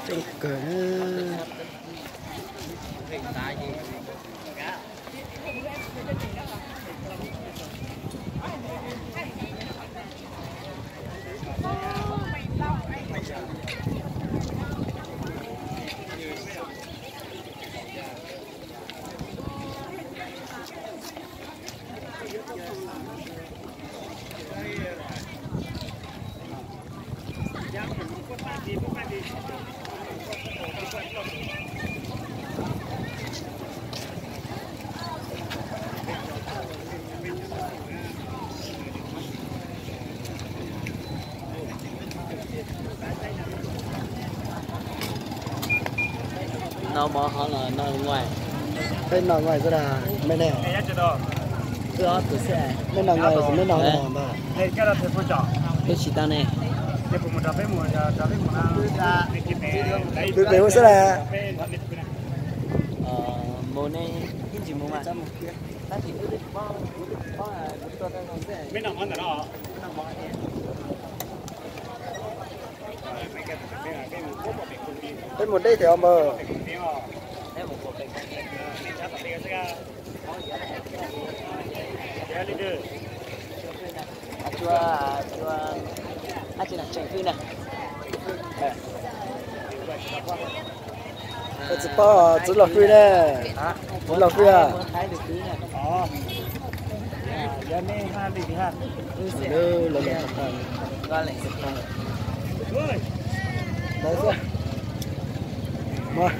Tseem kawg. Noj mov hov los noj nguaij? Peb noj nguaij xwb na, mej ne? Wb ob tug xwb. Mej noj nguaij xwb, mej noj ntag. Wb tsis tau ne. Peb pem ua xwb na. Mus ne, ib ntsis mus mas. Peb mus deb tiag npawg. Tsis paub, txiv los fwj ne. Txiv los fwj a. Lawv los, lawv xwb. Mas